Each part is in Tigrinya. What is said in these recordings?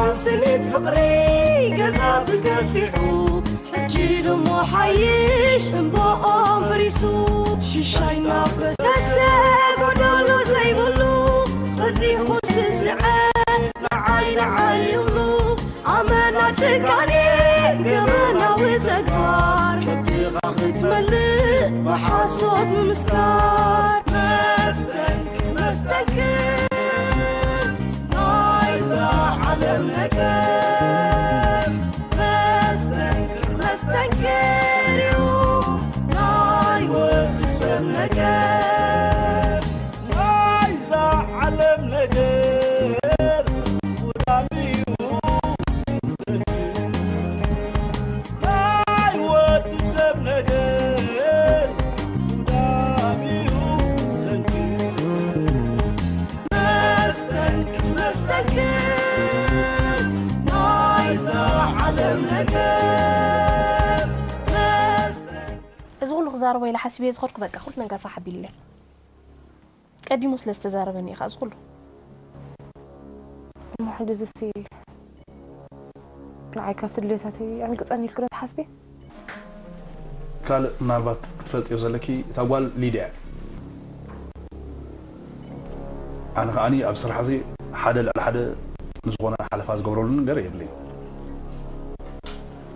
ዓንስኒት ፍቕሪ ገዛ ብገፊሑ ሕጂ ድሞ ሓይሽ እምባኦም ፈሪሱ ሽሻይ እናፈሰሰ ጎደሎ ዘይብሉ በዚኹ ስስዐ ንዓይ ንዓይ ይብሉ ኣመና ጭካኔ ገበናዊ ተግባር ከብድኻ ክትመልእ ብሓሶት ምምስካር መስተንክር መስተንክር ናይዛ ዓለም ነገር መስተንክር መስተንክር እዩ ናይ ወዲ ሰብ ነገር ናይዛ ዓለም ነገር ውዳሚ እዩ መስተንክር ናይ ወዲ ሰብ ነገር ውዳሚ እዩ መስተንክር መስተንክር መስተንክር ናይዛ ዓለም ነገር መስተንክር እዚ ኩሉ ክዛረቦ ኢለ ሓሲበ ዝኸድኩ በቃ ኩሉ ነገር ፋሕ ኣቢሉለይ ቀዲሙ ስለ ዝተዛረበኒ ኢኻ እዚ ኩሉ እሞ ሕጂ ዝሲ ንዓይ ካብቲ ድሌታተይ ኣዕንቅፀኒ ኢልክዶ ትሓስቢ ካልእ ምናልባት ክትፈልጥዮ ዘለኪ እታ ጓል ሊድያ እያ ኣነ ከዓኒ ኣብ ስራሕ እዚ ሓደ ልዕሊ ሓደ ንዝኾነ ሓለፋ ዝገብረሉ ነገር የብለይ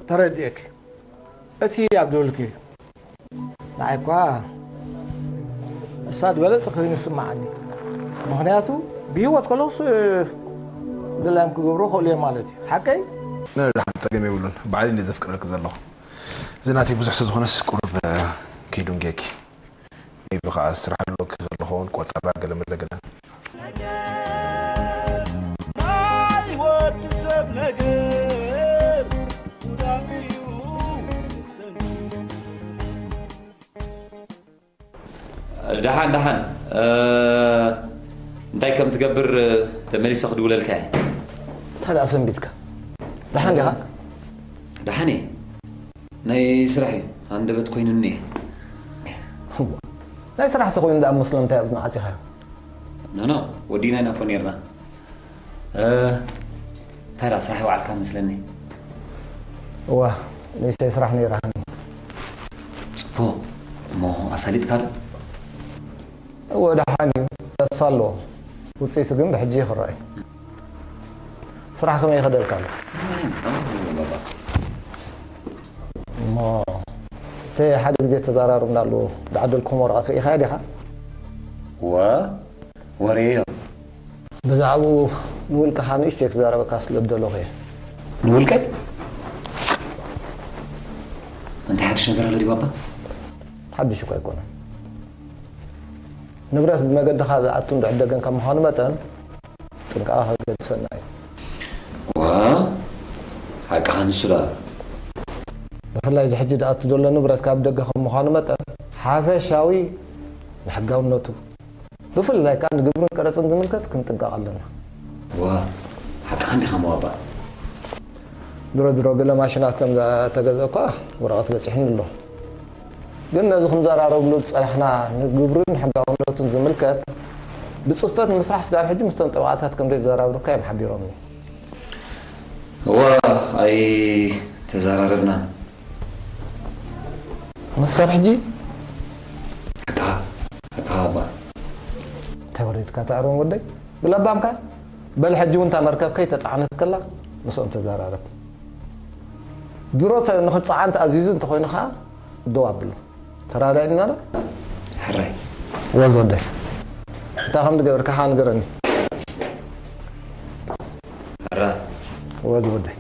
ተረድኤኪ እቲ ኣብ ደብልኪ ንዓይ እኳ እሳ ዝበለፀ ኮይኑ ይስምዓኒ ምኽንያቱ ብሂወት ከለውስ ድላዮም ክገብሮ ክእሉ እዮም ማለት እዩ ሓቀይ ንረዳሓን ፀገም የብሉን ባዕለይ እንደ ዘፍቅረልክ ዘለኹ እዚ ናተይ ብዙሕ ስለዝኾነስ ቁሩብ ከይዱን ጌኪ maybe ከዓ ስራሕ ኣለክ ዘለኸውን ቆፀራ ገለመለ ገለ ናይ ወዲ ሰብ ነገር ጉዳም እዩ ደሓን ደሓን እንታይ ከም ትገብር ተመሊሰ ክድውለልካ እየ እንታይ ደኣ ሰንቢትካ ደሓን ዲኻ ደሓን እየ ናይ ስራሕ እዩ ሃንደበት ኮይኑኒ እየ ናይ ስራሕ ተኮይኑ ደኣ መስሎ እንታይ ኣብዝና ዓፂኻዮ ኖኖ ወዲና ኢና ኮ ነርና እንታይ ደኣ ስራሕ ይውዓልካ መስለኒ እዋ ንእሽተይ ስራሕ ነይራኒ ፅቡቅ እሞ ኣሳሊጥካ ዶ እወ ደሓን እዩ ተስፋ ኣለዎ ውፅኢቱ ግን ብሕጂ ክረአ እዩ ስራሕ ከመይ ይኸደልካ ኣሎ ስራሕ ደሓን ኣመት ዝግባባ እሞ እቲ ሓደ ግዜ ተዘራርብና ኣለዎ ዝዓደልኩም ወረቐት ርኢኻዮ ዲኻ ወ ወሬዮ ብዛዕባኡ ንውልቅኻ ንእሽተይ ክዛረበካ ስለ ዝደለኹ እየ ንውልቀይ እንታይ ሓድሽ ነገር ኣሎ ዲባባ ሓድሽ እኳ ኣይኮነን ንብረት ብመገድኻ ዝኣቱን ዝዕደገን ካብ ምዃኑ መጠን ጥንቃቐ ከገድሰና እዩ ዋ ሓቅኻ ንሱ ደኣ ብፍላይ እዚ ሕጂ ዝኣቱ ዘሎ ንብረት ካብ ደገ ከም ምዃኑ መጠን ሓፈሻዊ ንሕጋውነቱ ብፍላይ ከዓ ንግብርን ቀረፅን ዝምልከት ክንጥንቀቕ ኣለና ዋ ሓቅኻ እንዲኻ መዋባ ድሮ ድሮ ገለ ማሽናት ከም ተገዝአ እኳ ወረቐት በፂሕኒ ኣሎ ግን ነዚ ክንዘራረብሉ ዝፀናሕና ንግብርን ሕጋውነቱን ዝምልከት ብፅፈት ንምስራሕ ስጋብ ሕጂ ምስቶም ጠበቓታት ከም ዘይተዘራረብካ እዮም ሓቢሮምኒ እዋ ኣይ ተዘራረብናን መሳብ ሕጂ ሕቃ ሕቃ እባ እንታይ ወሪድካ ተኣርም ወደይ ብለባምካ በል ሕጂ እውን እታ መርከብ ከይተፃዕነት ከላ ምስኦም ተዘራረብ ድሮ ንክፀዓን ተኣዚዙ እንተኮይኑ ከዓ ደው ኣብሉ ተራዳኢና ዶ ሕራይ ወዝ ወደይ እንታይ ከም ዝገበርካ ከዓ ንገረኒ ሕራይ ወዝ ወደይ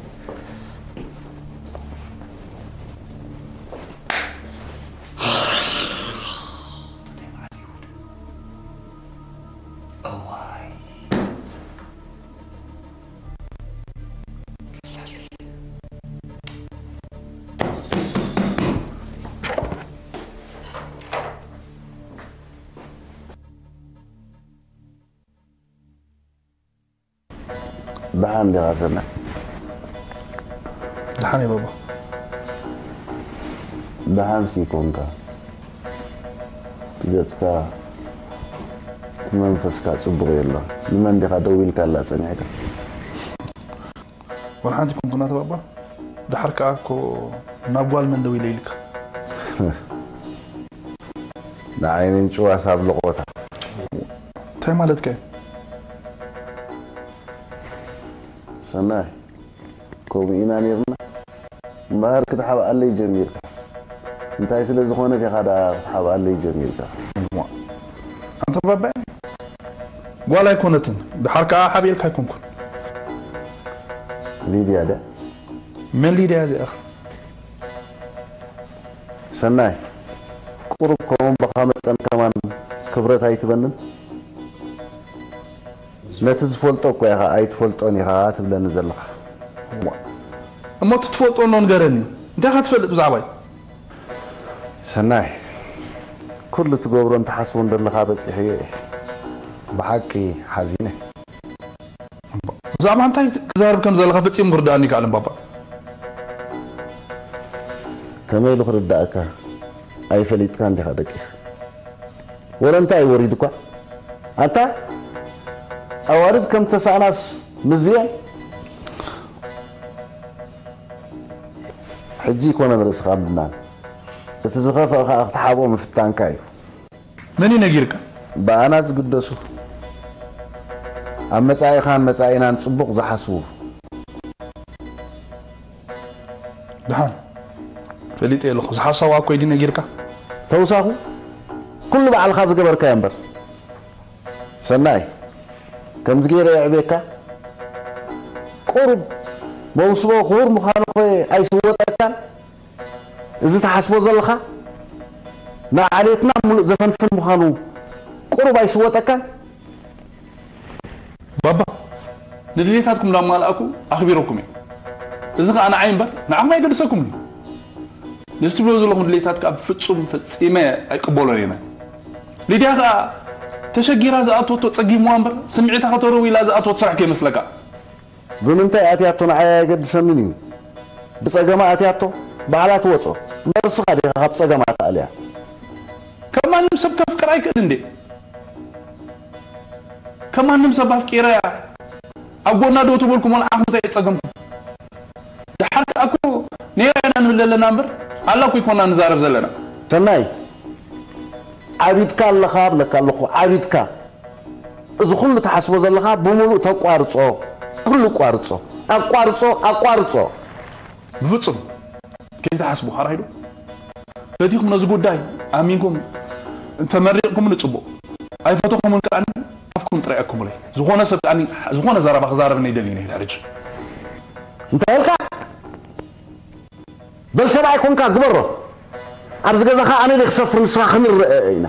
እዋይ ደሓን ዲኻ ሰምዕ? ደሓን እየ ባባ። ደሓንሲ ኮንካ? እቲ ገጽካ እቲ መንፈስካ ጽቡቕ የሎን። ንመን ዲኻ ደው ኢልካላ ጸኒሕካ? ወላ ሓንቲ ኮንኩናት ባባ። ደሓር ከኣ እኮ ናብ ጓል መን ደው ኢለ ኢልካ? ንዓይነን ጭዋስ ኣብ ልቖታ። እንታይ ማለትካ እዩ? ሰናይ፣ ከምኡ ኢና ነርና። እምበኣር ክትሓብኣለይ ጀሚርካ። እንታይ ስለ ዝኾነት ኢኻ ደኣ ክትሓብኣለይ ጀሚርካ? እሞ፣ ኣንታ ባባይ፣ ጓል ኣይኮነትን። ደሓር ከኣ ሓብኤልካ ኣይኮንኩን። ሊድያ ድያ? መን ሊድያ እዚኣ? ሰናይ፣ ቁሩብ ከም ኣቦኻ መጠን ከማን ክብረት ኣይትበንን? ነቲ ዝፈልጦ እኮ ኢኻ ኣይትፈልጦን ኢኻ ትብለኒ ዘለኻ። እሞ፣ እሞ እቲ ትፈልጦ እንዶ ንገረኒ። እንታይ ኢኻ ትፈልጥ ብዛዕባይ? ሰናይ፣ ኩሉ ትገብሮን ትሓስቦን ዘለኻ በጺሐዮ እየ። ብሓቂ ሓዚነ። ብዛዕባ እንታይ ክዛረብ ከም ዘለኻ ፈጺሙ ክርድኣኒ ይከኣልን ባባ። ከመይ ኢሉ ክርድኣካ? ኣይፈሊጥካን ዲኻ ደቂስ? ወረ እንታይ እዩ ወሪዱኳ? ኣንታ ኣዋልድ ከም ተሳእናስ ምዝየን። ሕጂ ይኮነን ርእስኻ ምድናን። እቲ ዝኸፍአ ኸኣ ክትሓብኦ ምፍታንካ እዩ። መን እዩ ነጊርካ? ብኣና ዝግደሱ፣ ኣብ መጻኢኻን መጻኢናን ጽቡቕ ዝሓስቡ። ደሓን፣ ፈሊጠ ኣለኹ። ዝሓሳዋ እኮ እዩ ነጊርካ። ተውሳኹ፣ ኩሉ ባዕልኻ ዝገበርካዮ እምበር። ሰናይ፣ ከምዚ ገይረ የዕብየካ። ቁሩብ መውስቦ ክቡር ምዃኑ ኸ ኣይስወጠካን? እዚ ትሓስቦ ዘለኻ ንዓሌትና ምሉእ ዘፈንፍን ምዃኑ ቁሩብ ኣይስወጠካን? ባባ፣ ንድሌታትኩም እንዳማልኣኩ ኣኽቢረኩም እየ። እዚ ኸኣ ንዓይ እምበር ንዓኹም ኣይገድሰኩምን እዩ። ነዚ ትብሎ ዘለኹም ድሌታት ከኣ ብፍጹም ፈጺመ ኣይቅበሎን እየ። ሊድያ ከኣ ተሸጊራ ዝኣተወቶ ጸጊምዋ እምበር፣ ስምዒታ ከተረዊ ኢላ ዝኣተወት ስራሕ ከይመስለካ። ብምንታይ ኣትያቶ ንዓይ ኣየገድሰንን እዩ። ብጸገማ ኣትያቶ ባዕላ ትወጾ። እምበር እስኻ ዲኻ ካብ ጸገማ ተኣልያ? ከም ማንም ሰብ ከፍቅር ኣይክእል እንዴ? ከም ማንም ሰብ ኣፍቂረያ ኣብ ጎና ደው ተበልኩ፣ መልዓኹም እንታይ ጸገምኩም? ደሓር ከኣ እኮ ነይራ ኢና ንብል ዘለና እምበር፣ ኣላ እኮ ኣይኮና ንዛረብ ዘለና። ሰናይ፣ ዓቢድካ ኣለኻ እብለካ ኣለኹ፣ ዓቢድካ። እዚ ኩሉ ትሓስቦ ዘለኻ ብምሉእ ተቋርጾ። ኩሉ ቋርጾ። ኣቋርጾ፣ ኣቋርጾ። ብፍጹም ከይትሓስቡ፣ ሓራይ ዶ? ፈቲኹም ነዚ ጉዳይ ኣሚንኩም እንተመሪቕኩምኒ ጽቡቕ። ኣይፈተኹምን ከኣ ኣፍኩም ጥራይ ኣኩምለይ። ዝኾነ ሰብ ከኣ ዝኾነ ዘረባ ክዛረበኒ ኣይደልይን እየ ድሕሪ ሕጂ። እንታይ ኢልካ? በል ሰብኣይ ኮንካ ግበሮ። ኣብዚ ገዛ ኸኣ ኣነ ደይ ክሰፍር ንስኻ ክንረአ ኢና።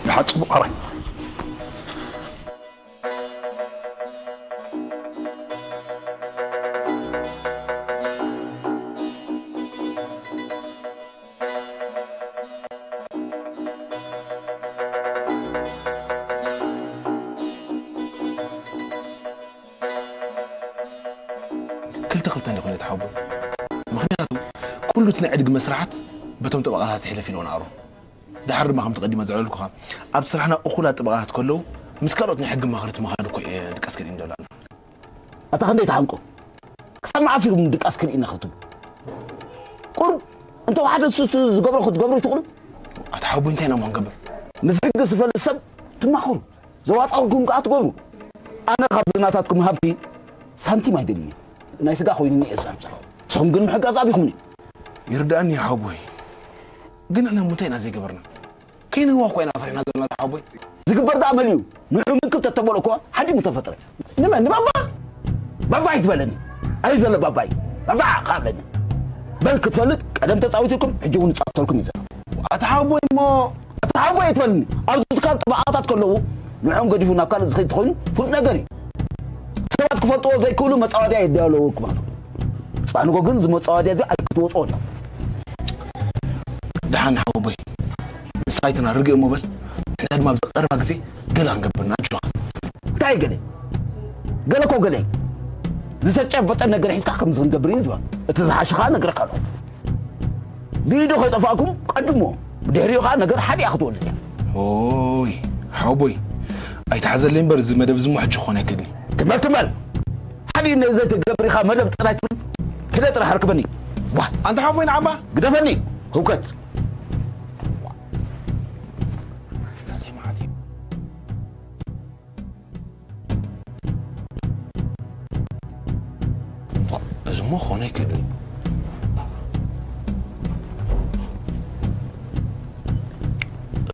ደሓን ጽቡቕ ሓራይ። ክልተ ክልተ እንዲኹም የተሓቡ። ምኽንያቱ ኩሉ እቲ ናይ ዕድጊ መስርሓት በቶም ጠበቓታት ይሕለፍ ኢልዎ ነኣሩ። ደሓር ድማ ከምቲ ቀዲመ ዘዕለልኩኻ፣ ኣብ ስራሕና እኹላት ጠበቓታት ከለዉ ምስ ካልኦት ናይ ሕጊ መኻርርቲ ምኻድ እኮ እየ ድቃስ ከርእዮም ደላሉ። ኣታ ክንደይ ትሓምቁ? ክሳብ መዓስ ኢኹም ድቃስ ክርእና ክትብሉ? ቁሩብ እንተ ሓደ ንሱ ዝገብሮ ክትገብሩ ትኽእሉ? ኣታ ሓቦይ እንታይ ኢና እሞ ክንገብር? ምስ ሕጊ ዝፈልጥ ሰብ ትማኸሩ፣ ዘዋጻኹም ከኣ ትገብሩ። ኣነ ካብዚ ናታትኩም ሃብቲ ሳንቲም ኣይደልይን። ናይ ስጋ ኮይኑኒ እየ ዝዛረብ ዘለኹ። ንስኹም ግን ምሕጋዝ ኣቢኹምኒ። ይርድኣኒ እዩ ሓቦይ። ግን ንሕና እሞ እንታይ ኢና ዘይገበርና? ከይንህዋ እኮ ኢና ፈሪሕና ዘለና ሓቦይ። ዝግበር ደኣ መሊኡ። ንዑ ምክብ ተተበሎ እኮ ሓዲሙ ተፈጥረ። ንመን? ንባባ? ባባ ኣይትበለኒ። ኣይ ዘሎ ባባይ። ባባ ካብለኒ። በል ክትፈልጥ ቀደም ተጻዊትኩም፣ ሕጂ እውን ይጻወተልኩም እዩ ዘሎ። ኣታ ሓቦይ እሞ። ኣታ ሓቦይ ኣይትበለኒ። ኣብዚ ትካል ጠበቓታት ከለዉ ንዕኦም ገዲፉ ናብ ካልእ ዝኸይድ ተኾይኑ ፍሉጥ ነገር እዩ። ሰባት ክፈልጥዎ ዘይክእሉ መጻወድያ የዳለወኩም ኣሎ። ጽባሕ ንጎ ግን እዚ መጻወድያ እዚ ኣይክትወጽኦ ዲኹም። ደሓን ሓወቦይ፣ ንስኻ ኣይትናርግ እሞ በል፣ ንሕና ድማ ኣብዚ ቀረባ ግዜ ገለ ክንገብር ኢና፣ ኣጆኻ። እንታይ ገለ? ገለ እኮ ገለ። ዝተጨበጠ ነገር ሒዝካ ከምዚ ክንገብር እዩ ዝበል። እቲ ዝሓሸኻ ነግረካ ኣለኹ። ብኢዱ ከይጠፋእኩም ቀድሞ፣ ብድሕሪኡ ኸዓ ነገር ሓዲኣ ክትወልድ እያ። ኦይ፣ ሓወቦይ፣ ኣይትሓዘለይ እምበር እዚ መደብ እዚ እሞ ሕጂ ክኾን ኣይክእልን እዩ። ትመል ትመል! ነዚ ትገብር ኢኻ መደብ ጥራይ ትብል። ክደ ጥራሕ ርክበኒ። ዋ፣ ኣንታ ሓቦይ ንዓባ። ግደፈኒ። ህውከት። እዚ እሞ ክኾነ ኣይክእልን እዩ።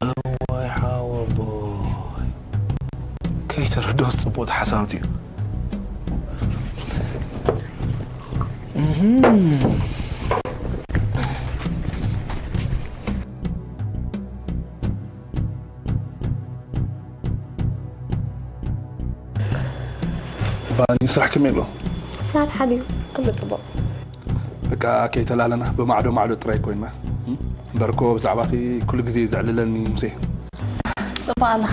እዋይ ሓወቦይ፣ ከይተረድኦ ዝፅቡቕ ተሓሳብቲ እዩ። እህም። ባኒ፣ ስራሕ ከመይ ኣሎ? ስራሕ ሓልዩ፣ ኩሉ ጽቡቕ። በቃ ከይተላለና ብማዕዶ ማዕዶ ጥራይ ኮይና። እም? እምበርኮ ብዛዕባኺ ኩሉ ግዜ እዩ ዘዕልለኒ ሙሴ። ጽቡቕ ኣለኻ።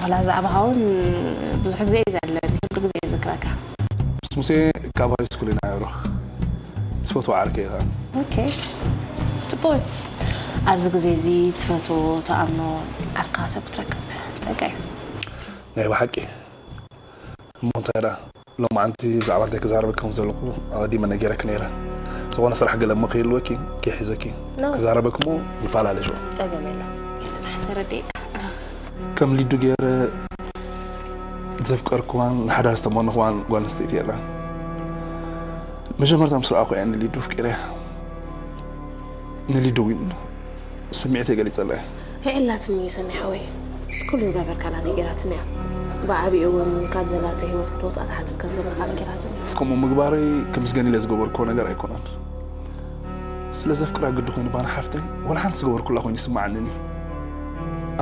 ዋላ ብዛዕባኻ እውን ብዙሕ ግዜ እዩ ዘዕልለኒ፣ ኩሉ ግዜ ይዝክረካ። ምስ ሙሴ ካብ ሃይ ስኩል ኢና ይሮ ዝፈትዎ ዓርከይ ኢኻ። ኦኬ። ጽቡቕ እዩ። ኣብዚ ግዜ እዚ ትፈትዎ፣ ትኣምኖ ዓርካ ሰብ ክትረክብ ጸጋ እዩ። ናይ ብሓቂ። እሞ እንታይ ደኣ፣ ሎማዓንቲ ብዛዕባ እንታይ ክዛረበኪ ከም ዘለኹ ኣቐዲመ ነጊረኪ ነይረ። ዝኾነ ስራሕ ገለ እሞ ከይህልወኪ፣ ከይሒዘኪ፣ ኖ። ክዛረበኪ እሞ ንፈላለ ሽዑ። ጸገም የለን። ተረዲእካ። ከም ሊዱ ገይረ ዘፍቀርክዋን ንሓዳር ዝተመነኽዋን ጓል ኣንስተይቲ የላ። መጀመርታ ምስ ረኣኹ እያ ንሊዱ ኣፍቂረያ። ንሊዱ እውን ስምዒተይ ገሊጸላ እየ። የዕላትኒ እዩ ሰኒ ሓወይ። ኩሉ ዝገበርካላ ነጊራትኒ እያ። ብዓቢኡ እውን ካብ ዘላቶ ህይወት ከተውፅኣ ትሓስብ ከም ዘለኻ ነጊራትኒ። ከምኡ ምግባረይ ክምስገን ኢለ ዝገበርክዎ ነገር ኣይኮነን። ስለ ዘፍቅራ ግዲ ኮይኑ ባና ሓፍተይ፣ ወላ ሓንቲ ዝገበርኩላ ኮይኑ ይስምዓንን እዩ።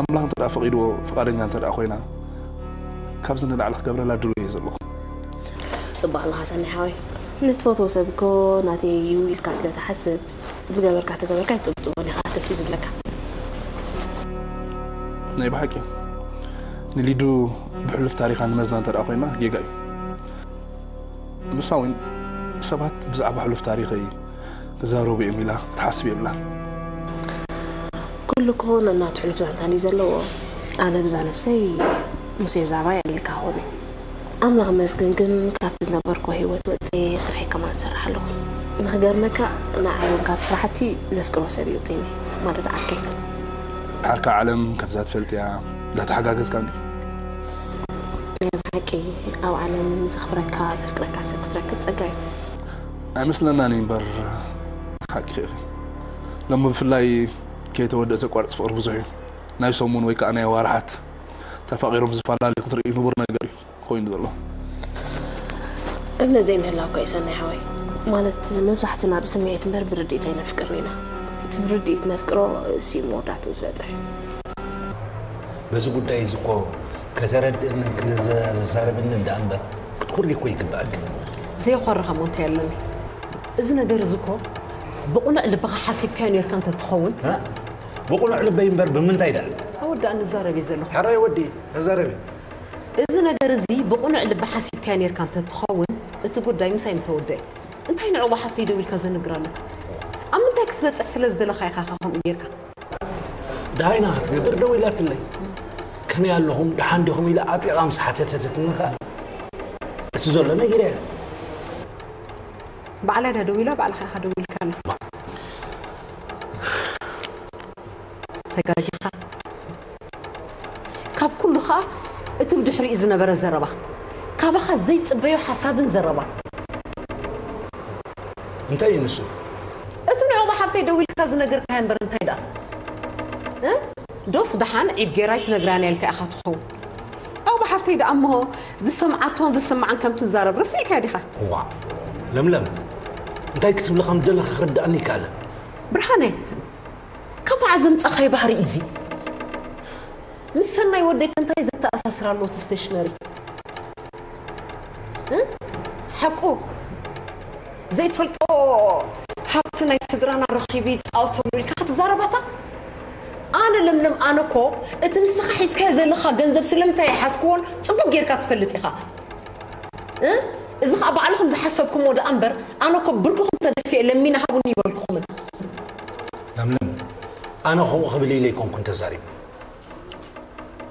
ኣምላኽ እንተ ደኣ ፈቒድዎ፣ ፍቓደኛ እንተ ደኣ ኮይና፣ ካብዚ ንላዕሊ ክገብረላ ድሉው እየ ዘለኹ። ጽቡቕ ኣለኻ ሰኒ ሓወይ። ንትፈትዎ ሰብ እኮ ናተይ እዩ ኢልካ ስለ ትሓስብ፣ ዝገበርካ ተገበርካ ኣይትጥብጥቦን ኢኻ፣ ደስ እዩ ዝብለካ። ናይ ብሓቂ ንሊዱ ብሕሉፍ ታሪኻ ንመዝና እንተ ደኣ ኮይና ጌጋ እዩ። ንሳ እውን ሰባት ብዛዕባ ሕሉፍ ታሪኸይ ክዛረቡ እዮም ኢላ ክትሓስብ የብላን። ኩሉ እኮ ነናቱ ሕሉፍ ዛንታ እዩ ዘለዎ። ኣነ ብዛ ነብሰይ ሙሴ ብዛዕባ የዕልልካ ክኾን እዩ። ኣምላኽ ይመስገን ግን ካብቲ ዝነበርኩዎ ህይወት ወፅየ ስርሐይ ከማን ዝሰርሕ ኣለኹ። ንኽገርመካ ንዓይ እውን ካብቲ ስራሕቲ ዘፍቅሮ ሰብ እዩ ውፅኒ ማለት ዓርከይ። ዓርካ ዓለም ከምዛ ትፈልጥያ እንዳተሓጋገዝካ እንዲ ናይ ብሓቂ ኣብ ዓለም ዘኽብረካ ዘፍቅረካ ሰብ ክትረክብ ጸጋ እዩ። ኣይመስለናን እዩ እምበር ሓቂ ኢኺ። ሎሚ ብፍላይ ከይተወደአ ዘቋርጽ ፍቕሪ ብዙሕ እዩ። ናይ ሰሙን ወይ ከኣ ናይ ኣዋርሓት ተፋቒሮም ዝፈላለዩ ክትርኢ ንቡር ነገር እዩ ኮይኑ ዘሎ። እምነት ዘይምህላው እኮ እዩ ሰናይ ሓወይ። ማለት መብዛሕትና ብስምዒት እምበር ብርድኢት ኣይነፍቅርን ኢና። እቲ ብርድኢት ነፍቅሮ እሱ እዩ መወዳእትኡ ዝበጽሕ። በዚ ጉዳይ እዚ እኮ ከተረድእንን ክዘዛረብንን ደኣ እምበር ክትኮሪ እኮ ይግብኣክን። ዘየኾርኻ እሞ እንታይ ኣለኒ? እዚ ነገር እዚ እኮ ብቕኑዕ ልብኻ ሓሲብካዮ ኔርካ እንተትኸውን። እ? ብቕኑዕ ልበይ እምበር ብምንታይ ደኣ? ኣወዳእ ንዛረብ እየ ዘለኹ። ሕራይ ወዲ፣ ተዛረቢ። እዚ ነገር እዚ ብቕኑዕ ልቢ ሓሲብካዮ ኔርካ እንተትኸውን እቲ ጉዳይ ምሳይ ምተወደአ። እንታይ ንዕቑባ ሓፍተይ ደው ኢልካ ዘንግር ኣለካ? ኣብ ምንታይ ክትበጽሕ ስለ ዝደለኻ ኢኻ ከምኡ ጌርካ? ደሃይና ክትገብር ደው ኢላትለይ። ከመይ ኣለኹም ደሓን ዲኹም ኢላ ኣጥቢቓ ምስ ሓተተትኒ ኸኣ እቲ ዘሎ ነጊረያ። ባዕላ ድያ ደው ኢላ? ባዕልኻ ኢኻ ደው ኢልካላ። ተጋጊኻ። ካብ ኩሉ ኸኣ እቲ ብድሕሪኡ ዝነበረ ዘረባ። ካባኻ ዘይጽበዮ ሓሳብን ዘረባን። እንታይ እዩ ንሱ? እቲ ንዕቑባ ሓፍተይ ደው ኢልካ ዝነገርካዮ እምበር እንታይ ደኣ? እ? ዶስ ደሓን ዒብ ጌራ ኣይትነግራን እያ ኢልካ ኢኻ ትኸውን። ዕቑባ ሓፍተይ ደኣ እሞ ዝሰምዓቶን ዝስምዓን ከም ትዛረብ ረሲዕካዮ ዲኻ? እዋእ፣ ለምለም፣ እንታይ ክትብሊ ከም ዝደለኺ ክርድኣኒ ኣይከኣለን። ብርሃነ፣ ካብ መዓዝ ዘምጻኻዮ ባህሪ እዚ? ምስ ሰናይ ወደይ ከ እንታይ ዘተኣሳስር ኣሎ እቲ ስቴሽነሪ? እ? ሓቁ ዘይፈልጦ ሃብቲ ናይ ስድራና ረኺቡ ይጻወተሉ ኢልካ ክትዛረባታ? ኣነ ለምለም፣ ኣነ እኮ እቲ ንስኻ ሒዝካዮ ዘለኻ ገንዘብ ስለምንታይ ኣይሓዝክዎን ጽቡቕ ጌርካ ትፈልጥ ኢኻ። እ? እዚ ኸኣ ባዕልኹም ዝሓሰብኩምዎ ደኣ እምበር፣ ኣነ እኮ ብርክኹም ተደፊኤ ለሚነ ሃቡኒ ይበልኩኹምን። ለምለም፣ ኣነ ከምኡ ክብል ኢለ ኣይኮንኩን ተዛሪበ።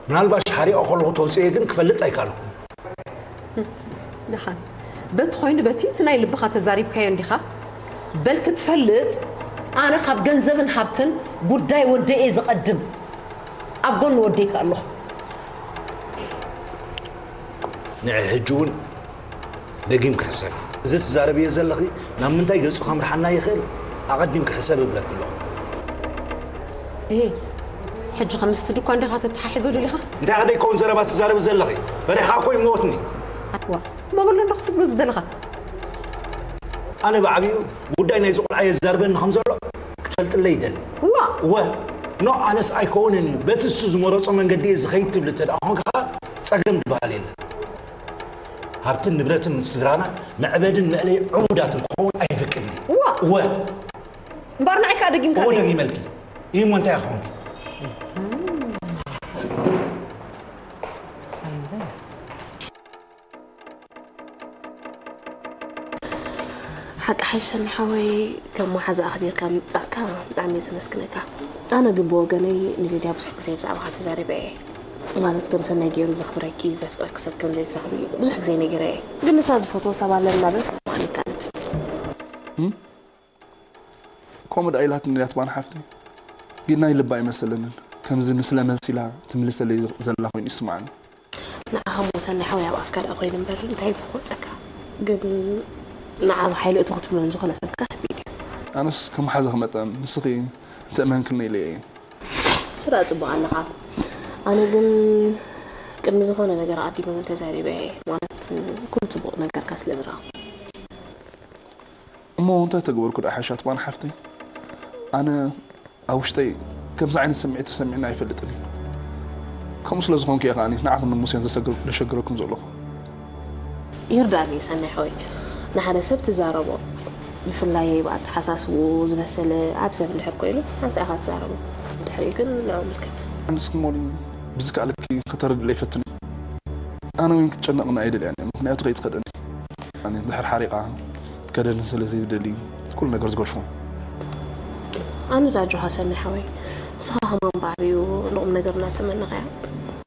ምናልባሽ ሓሪቐ ከለኹ ተውፅኤ ግን ክፈልጥ ኣይከኣልኩን። ደሓን፣ በቲ ኮይኑ በቲ እቲ ናይ ልብኻ ተዛሪብካዮ እንዲኻ። በል ክትፈልጥ፣ ኣነ ካብ ገንዘብን ሃብትን ጉዳይ ወደይ እየ ዝቐድም። ኣብ ጎኒ ወደይ ከ ኣለኹ። ንዒ ሕጂ እውን ደጊም ክሕሰብ። እዚ ትዛረብዮ ዘለኺ ናብ ምንታይ ገጹ ከምርሓና ይኽእል? ኣቐዲም ክሕሰብ እብለኪ ኣለኹ። እሄ፣ ሕጂ ከምስቲ ድኳ እንዲኻ ተተሓሒዞ ድሊኻ? እንታይ ከደይከውን ዘረባ ትዛረቢ ዘለኺ? ፈሪሕኻ እኮ ይሞትኒ። ዋ፣ መበሎ እንዶ ክትብሎ ዝደለኻ? ኣነ ብዓብዩ ጉዳይ ናይዚ ቆልዓ የዛርበኒ ከም ዘሎ ክትፈልጥለይ ይደሊ። ዋ! ወ ኖ ኣነስ ኣይከውንን እዩ። በቲ እሱ ዝመረጾ መንገዲ እየ ዝኸይድ ትብል እንተ ደኣ ኾንካ ጸገም ዝበሃል የለን። ሃብትን ንብረትን ስድራና መዕበድን መእለይ ዕቡዳትን ክኸውን ኣይፍቅድን እዩ። ዋ! ወ እምበኣር ንዓይ ከኣ ደጊምካ እዎ ርእ። ደጊመልኪ እዩ። እሞ እንታይ ክኾንኪ? ሓቂ ሓይሽ ሰኒ ሓወይ፣ ከም መሓዛ ኣኽቢርካ ምምጻእካ ብጣዕሚ እየ ዘመስግነካ። ኣነ ግን ብወገነይ ንሊድያ ብዙሕ ግዜ ብዛዕባኻ ተዛሪበ እየ። ማለት ከም ሰናይ ገይሩ ዘኽብረኪ ዘፍቅረኪ ሰብ ከም ዘይትረኽቢ ብዙሕ ግዜ ነጊረ እየ። ግን ንሳ ዝፈትዎ ሰብ ኣለኒ እናበለት ትሰምዓኒ ኣይከኣለትን። ከምኡ ደኣ ኢላትኒ ድያ ትባን ሓፍተይ? ግን ናይ ልባ ኣይመሰለንን። ከምዚ ንስለ መሲላ ትምልሰለይ ዘላ ኮይኑ ይስምዓኒ። ንዓኻ እሞ ሰናይ ሓወይ ኣብ ኣፍካ ደኣ ኮይኑ እምበር እንታይ እዩ ክወፀካ? ግን ንዓ ብሓይሊ እቶ ክትብሎን ዝኾነ ሰብ ከኣ ከቢድ እዩ። ኣነስ ከም ሓዘኺ መጠን ንስኺ እንተእመንክኒ ኢለ እየ። ስራ ጽቡቕ ኣለኻ። ኣነ ግን ቅድሚ ዝኾነ ነገር ኣቐዲመ እውን ተዛሪበ እየ። ማለት ኩሉ ጽቡቕ ነገርካ ስለ ዝረኣኹ። እሞ እንታይ ተገበርኩ ደኣ ሓሻት ባን ሓፍተይ? ኣነ ኣብ ውሽጠይ ከምዚ ዓይነት ስምዒት ተሰሚዕኒ ኣይፈልጥን እዩ። ከምኡ ስለ ዝኾንኩ እየ ከኣኒ ንዓኹም ንሙሴን ዘሰግር- ዘሸግረኩም ዘለኹ። ይርዳእኒ እዩ ሰናይ ሓወይ፣ ንሓደ ሰብ ትዛረቦ ብፍላይ ብኣተሓሳስብኡ ዝበሰለ ዓቢ ሰብ እንድሕር ኮይኑ ሓንሳእ ኢኻ ትዛረቦ፣ ድሕሪኡ ግን ንዕኡ ምልከት። ንስኺ ሞሊ ብዝከኣለኪ ከተረድእለይ ፈትኒ። ኣነ እውን ክትጨነቕኒ ኣይደልያን እየ፣ ምኽንያቱ ከይትኸደኒ። ኣነ ድሕር ሓሪቓ ክትከደኒ ስለ ዘይትደሊ ኩሉ ነገር ዝገድፎ። ኣነ ዳጆኻ ሰናይ ሓወይ፣ ንስኻ ከማን ብዓብዩ ንቑም ነገር እናተመነኻ እያ።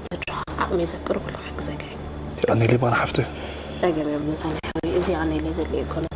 ዳጆኻ ዓቕመይ ዘፍቅዶ ኩሉ ክሕግዘካ እየ። የቐንየለይ ባና ሓፍተይ። ጸገም የብሉን ሰናይ ሓወይ፣ እዚ የቐንየለይ ዘድልዮ ኣይኮነን።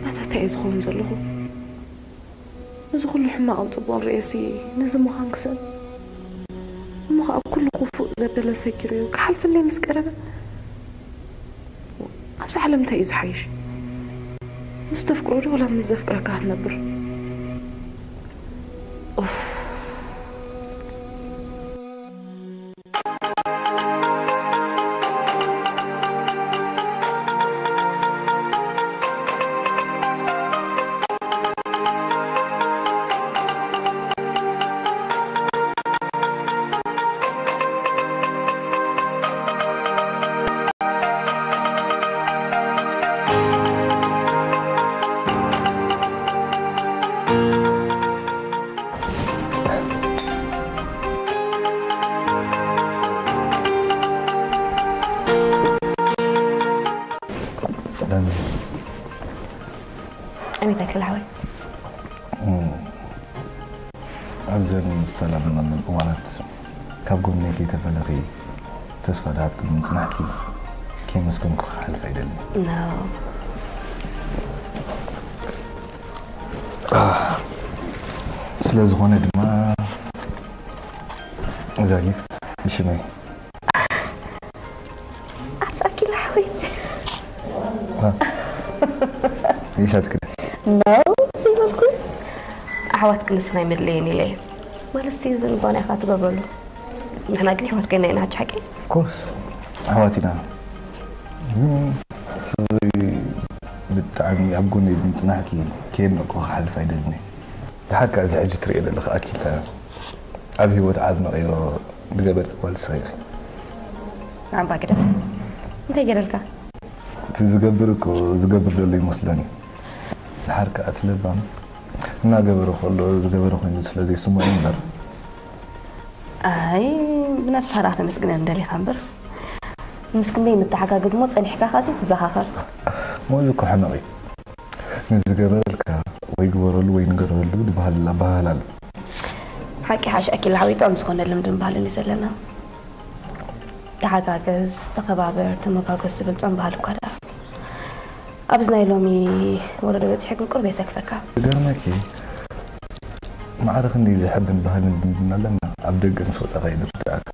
ኣታ እንታይ እዩ ዝኸውን ዘለኹ? እዚ ኩሉ ሕማቕን ጽቡቕን ርእየሲ ነዚ ምዃን ክስእን እሞ ኸኣ ኩሉ ክፉእ ዘበለ ሰጊሩ እዩ ክሓልፍለይ ምስ ቀረበ ኣብዚ ዓለም እንታይ እዩ ዝሓይሽ? ምስ ተፍቅሮ ዶ ወላ ምስ ዘፍቅረካ ክትነብር? ኡፍ። ዳኒ ኣቤት ኣክል ሓወይ። ኣብዘን ዝተላለናለን እዋናት ካብ ጎነይ ከይተፈለኺ ተስፋ ዝሃብክኒ ምጽናሕኪ ከየመስገንኩ ክሓልፍ ኣይደልን። No. ስለ ዝኾነ ድማ እዛ ጊፍት ብሽመይ ኣትኣኪል ሓወይቲ ይሻትክን ነው ዘይበልኩ ኣሕዋት ክንስና ኣይመድለየን ኢለ እየ። ማለት ሲ ዝንጓና ኢኻ ትገብረሉ። ንሕና ግን ኣሕዋት ኮይና ኢና፣ ሓቂ ሓቂ። ኮርስ ኣሕዋት ኢና። ግን እዚ ብጣዕሚ ኣብ ጎነይ ብምፅናሕኪ ከየድነቅኩ ክሓልፍ ኣይደልን እየ። ብሓቂ እዚ ሕጂ ትሪኦ ዘለኺ ኣኪለ ኣብ ህይወት ዓብ መቐይሮ ዝገበር ጓል ንስኺ ኢኺ። ንዓባ ግደፍ። እንታይ ገደልካ? እቲ ዝገብር እኮ ዝገብር ዘሎ ይመስለኒ። ድሓር ከኣ እቲ ለባም እናገበረ ከሎ ዝገበረ ኮይኑ ስለ ዘይስምዖ እዩ እምበር። ኣይ ብነብስኻ ደኣ ተመስግነኒ ደሊኻ እምበር። ምስ ክንደይ ንተሓጋገዝ እሞ ጸኒሕካ ኸኣሲ ትዘኻኸር። ሞዚ እኮ ሕመቕ እዩ። ንዝገበረልካ ወይ ግበረሉ ወይ ንገረሉ ዝበሃል ኣበሃህላ ኣሎ። ሓቂ ሓሽ ኣኪል ሓዊጦም ዝኾነ ልምድን ባህልን እዩ ዘለና። ተሓጋገዝ፣ ተኸባበር፣ ተመጋገዝ ዝብል ጾም ባህሊ እኳ ደኣ ኣብዚ ናይ ሎሚ ወለዶ በጺሑ ግን ቁሩብ የሰክፈካ። ዝገርመኪ ማዕረ ክንደይ ዘሐብን ባህልን ዝምድና ኣለና ኣብ ደገ ምስ ወጻኻ እዩ ዝርድኣካ።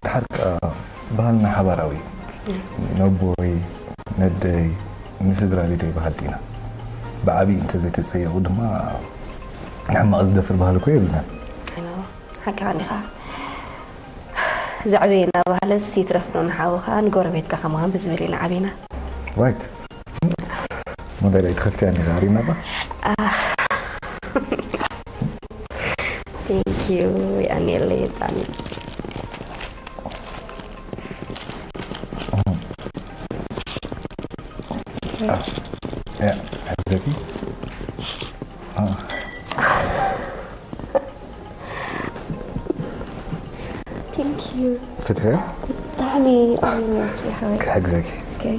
ድሓር ከኣ ባህልና ሓባራዊ እዩ። ነቦይ ነደይ ንስድራ ቤተይ በሃልቲ ኢና። ብዓብዪ እንተዘይተጸየቑ ድማ ንሕማቕ ዝደፍር ባህሊ እኮ የብልናን። ሓቅኻ እንዲኻ። ዘዕበየና ባህልስ ይትረፍ ዶ ንሓውኻ ንጎረቤትካ ከማን ብዝብል ኢና ዓቢና። ራይት ሞባይል ኣይትኸፍትያን ኢኻ ኣሪና ባ Thank you. የቐንየለይ ህፃን። ያ ሓግዘኪ Thank you. ፍትሕያ ብጣዕሚ የቐንየለይ ሓወይ። ክሕግዘኪ Okay.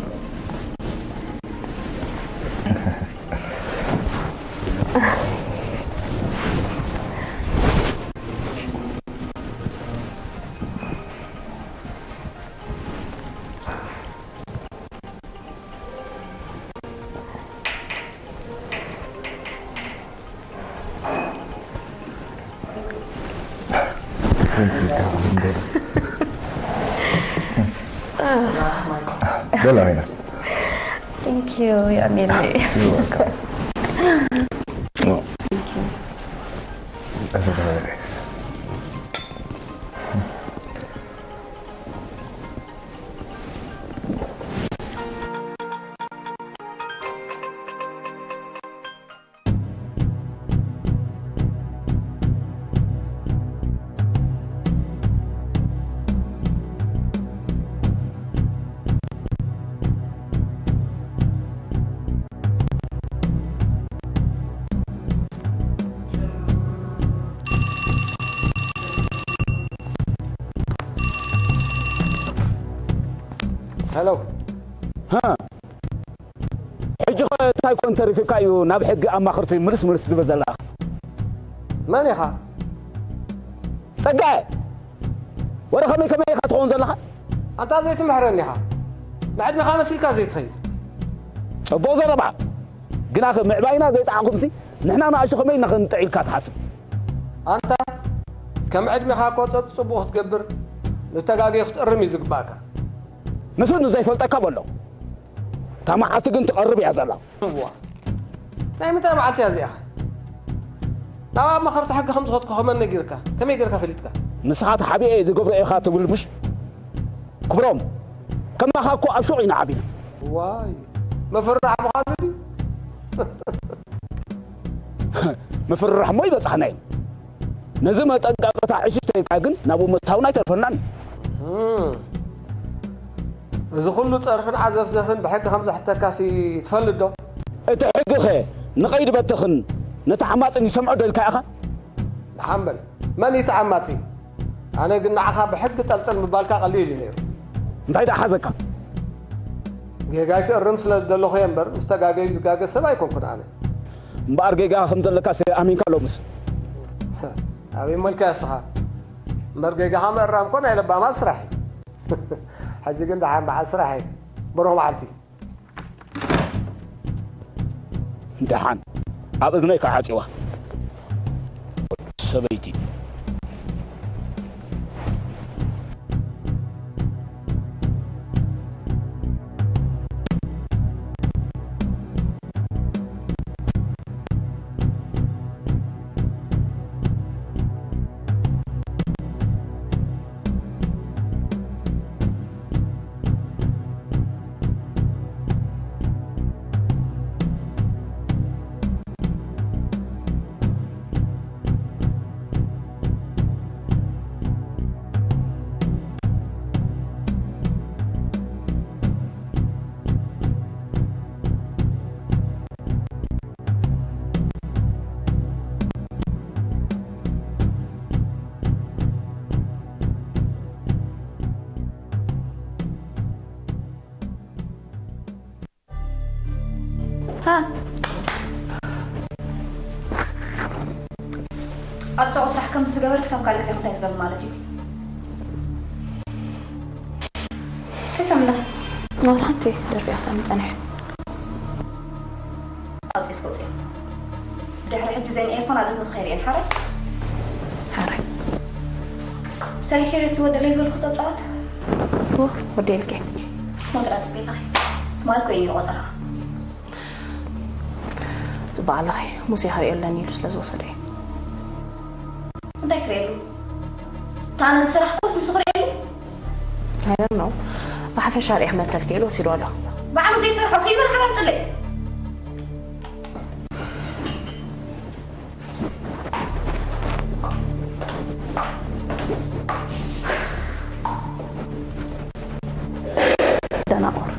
ደላ ኢና Thank you. የቐንየለይ። Thank you. ሄሎ ሕጂ ኸ እንታይ ኮን ተሪፍካ እዩ ናብ ሕጊ ኣማኽርቲ ምልስ ምልስ ትብል ዘለኻ? መን ኢኻ? ጸጋየ ወረ ከመይ ከመይ ኢኻ ትኸውን ዘለኻ? ኣንታ ዘይትምሕረኒ ኢኻ ንዕድሜኻ መሲልካ ዘይትኸይድ። ጽቡቕ ዘረባ ግናኸ ምዕባይና ዘይጠዓኹምሲ ንሕና ንኣሽቱ ከመይ ኢና ክንጥዕ ኢልካ ትሓስብ? ኣንታ ከም ዕድሜኻ እኮ ጸጽቡቕ ክትገብር ንተጋገዩ ክትእርም እዩ ዝግባእካ። ንሱ ንዘይፈልጠካ በሎ እታ መዓልቲ ግን ትቐርብ እያ ዘላ። እዋ ናይ ምንታይ መዓልቲ እያ እዚኣ? ናብ ኣብ መኸርቲ ሕጊ ከም ዝኸድኩ ከመን ነጊርካ? ከመይ ጌርካ ፈሊጥካ? ንስኻ ተሓቢኤ ዝገብሮ ኢኻ ትብል ምሽ? ክብሮም ከማኻ እኮ ኣብ ሹቕ ኢና ዓቢና። ዋይ መፍርራሕ ምዃኑ ድዩ? ምፍርራሕ እሞ ይበጻሕና እዩ። ነዚ መጠንቀቕታ ዕሽሽ ተይልካ ግን ናብኡ ምእታውና ኣይተርፈናን እዩ። እዚ ኩሉ ጸርፍን ዓዘፍዘፍን ብሕጊ ከም ዘሕተካሲ ትፈልጥ ዶ? እቲ ሕጊኸ ንቐይዲ በተኽን ነቲ ዓማጽን ይሰምዖ ዶ ኢልካ ኢኻ? ደሓን በል መን እዩ ተዓማጺ? ኣነ ግን ንዓኻ ብሕጊ ጠልጠል ምባልካ ቀሊል እዩ ነይሩ። እንታይ ደኣ ሓዘካ? ጌጋይ ክእርም ስለ ዝደለኹ እየ እምበር ምስ ተጋገዩ ዝጋገ ሰብ ኣይኮንኩን ኣነ። እምበኣር ጌጋ ከም ዘለካስ ኣሚንካ ሎምስ። ኣበይ መልካ እስኻ እምበር ጌጋኻ ምእራም እኮ ናይ ለባማት ስራሕ እዩ። ሕጂ ግን ደሓን በዓል ስራሕ እየ። ብሩኽ መዓልቲ። ደሓን ኣብ እዝነይ ከዓ ዓፂዋ ሰበይቲ። ኣብ ጽዑቕ ስራሕ ከም ዝገበር ክሳብ ካልእ ግዜ እንታይ ትገብር ማለት እዩ? ከይትሰምና። ወላ ሓንቲ ደርፊ ኣሳሚ ጸኒሐ። ኣውጺ እስከ ውጺ። ድሕሪ ሕጂ ዘይን ኤርፎን ኣብ እዝኒ ክኸይድ እየን ሓራይ። ሓራይ። ሰሪሕ ከይደ ትወደለይ ዝበልኩ ጸብጻባት? ዎ፣ ወደልኪ። ሞተራ ጽበይ ኣለኺ። ትማል ኮይኑ ቆጸራ። ጽባሕ ኣለኺ። ሙሴ ክርእዮ ኣለኒ ኢሉ ስለ ዝወሰደ እዩ። እንታይ ክርእየሉ? እታ ነዚ ስራሕ ኮስ ንሱ ክርእየሉ? I don't know. ብሓፈሻ ርኢኽ መሰልኪ ኢሉ ወሲዱ ኣሎ። ባዕሉ ዘይሰርሖ ከይበል ሓራም ጽለይ። ደናቑር።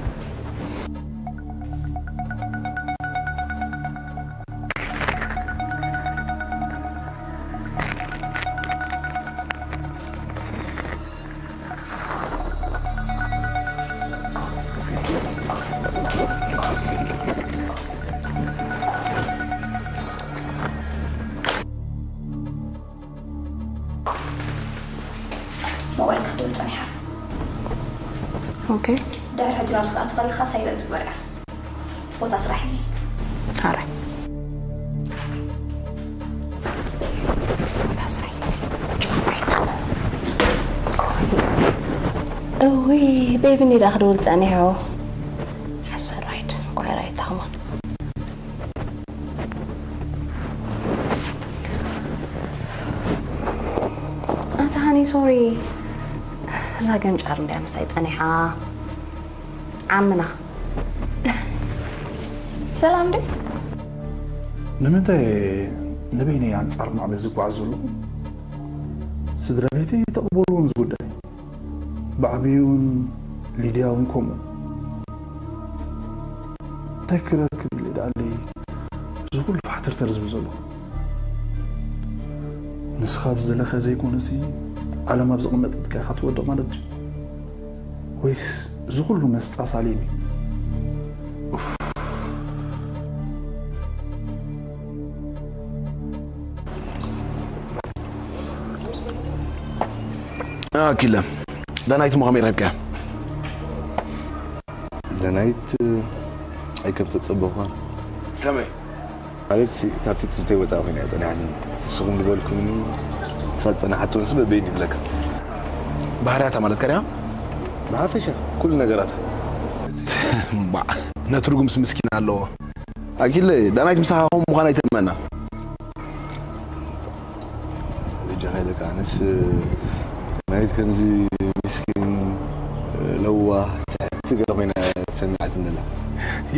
ሞባይል ክትደውል ጸኒሓ። ኦኬ። ድሕሪ ሕጂ ናብዚ ክትኣቱ ከለኻ ሳይለንት ግበርያ። ቦታ ስራሕ እዚ። ኣረ። ቦታ ስራሕ እዚ። እውይ፣ ቤቢ እንዲዳ ክደውል ጸኒሑ። ሓሳድ ዋሒድ፣ ጓይራ ይታኽማ። ኣታ ሃኒ፣ ሶሪ። እዛ ገንጫር እንድያ ምሳይ ጸኒሓ። ዓምና። ሰላም ድዩ? ንምንታይ ንበይነይ ኣንጻር ማዕበል ዝጓዓዝ ዘለኹ? ስድራ ቤተይ ተቕበልዎም እዚ ጉዳይ። ብዓብዩን ሊድያ እውን ከምኡ። እንታይ ክረክብ ኢለ ደኣለይ እዚ ኩሉ ፋሕተርተር ዝብል ዘለኹ? ንስኻ ብዝደለኻ ዘይኮነሲ ዓለም ኣብ ዘቐመጠትካ ኢኻ ትወድቕ ማለት ድዩ? ወይስ እዚ ኩሉ መስጣ ሳሌም እዩ? ኡፍ። ኣኪለ፣ ዳናይት እሞ ከመይ ረኺብካያ? ዳናይት፣ ኣይ ከም ተጸበኹዋ። ከመይ? ማለት፣ ካብቲ ጽንተይ ወጻኢ ኮይና እያ ጸኒሓትኒ። ንስኹም ዝበልኩምኒ፣ ንሳ ዝጸናሓቶ ንስ በበይኑ ይብለካ። ባህርያታ ማለት ከሪያ? ብሓፈሻ፣ ኩሉ ነገራታ። እምባዕ፣ ነቲ ርጉምስ ምስኪን ኣለዎ። ኣኪለ፣ ዳናይት ምሳኻ ከምኡ ምዃና ኣይተመና። በጃኻ ኢለካ፣ ኣነስ ናይት ከምዚ ምስኪን፣ ለዋህ፣ ትሕቲ ገለ ኮይና ተሰሚዓትኒ ዘላ። ሂ፣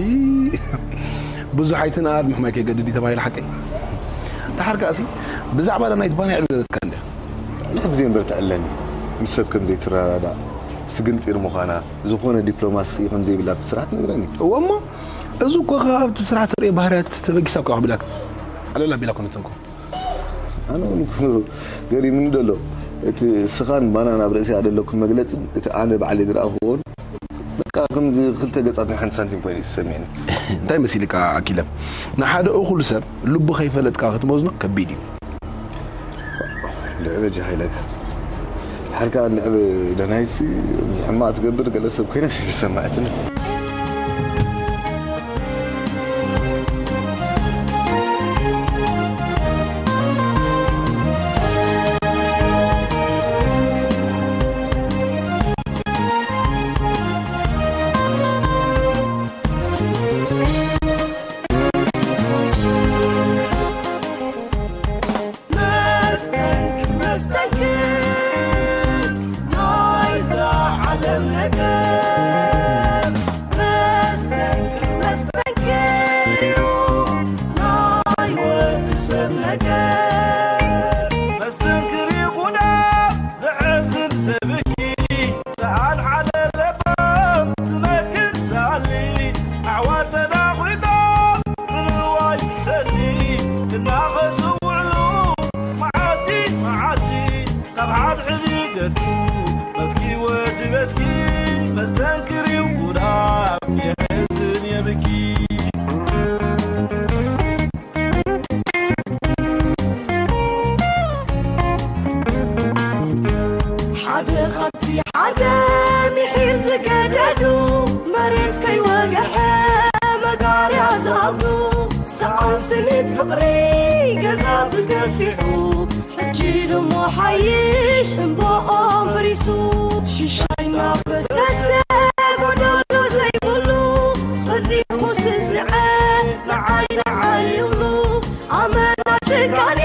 ብዙሕ ኣይትንኣድ፣ ምሕማይ ከይገድድ እዩ ተባሂሉ ሓቀይ። ደሓር ከኣሲ፣ ብዛዕባ ዳናይት ባንያ ዕግዘተትካ እንድያ። ልሕ ግዜ እምበር ትዕለኒ፣ ምስ ሰብ ከም ዘይትረዳዳእ፣ ስግንጢር ምዃና፣ ዝኾነ ዲፕሎማሲ ከም ዘይብላ ብስርዓት ነግረኒ። እወ እሞ፣ እዚ እኮ ካብቲ ስራሕ ትርእዮ ባህርያት ተበጊሳ እኮ እያ ክብላካ። ኣለላ ኣቢላ ኮነትንኮ። ኣነ እውን እኮ ገሪምኒ ደሎ። እቲ ስኻን ባናን ኣብ ርእሲ ዘለኩም መግለጽን እቲ ኣነ ባዕለይ ዝረኣኽዎን በቃ ከምዚ ክልተ ገጻት ናይ ሓንቲ ሳንቲም ኮይኑ እዩ ዝሰምዕኒ። እንታይ መሲልካ ኣኪለ? ንሓደ እኹል ሰብ ልቡ ከይፈለጥካ ክትመዝኖ ከቢድ እዩ። ልዕበ ጃሃይለካ ሓርካ ንዕብ ደናይሲ ሕማቕ ትገብር ገለ ሰብ ኮይና ተሰማዕትኒ። መስተንክር መስተንክር ናይዛ ዓለም ነገር። ሰዓን ስኒት ፍቕሪ ገዛ ብገፊሑ ሕጂ ድሞ ሓይሽ እምባኦም ፈሪሱ ሽሻይ እናፈሰሰ ጎደሎ ዘይብሉ በዚሑ ስስዐ ንዓይ ንዓይ ይብሉ ኣመና ጭካኔ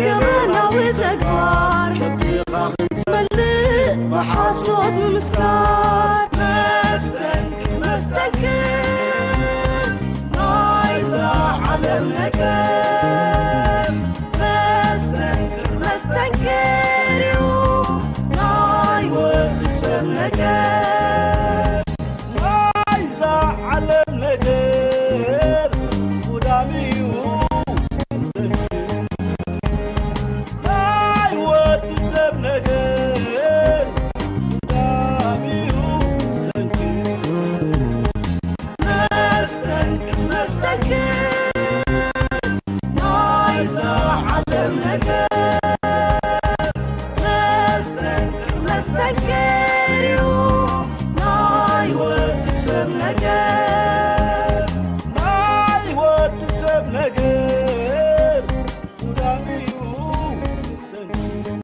ገበናዊ ተግባር ከብድኻ ክትመልእ ብሓሶት ምምስካር መስተንክር መስተንክር ናይዛ ዓለም ነገር መስተንክር መስተንክር እዩ ናይ ወዲ ሰብ ነገር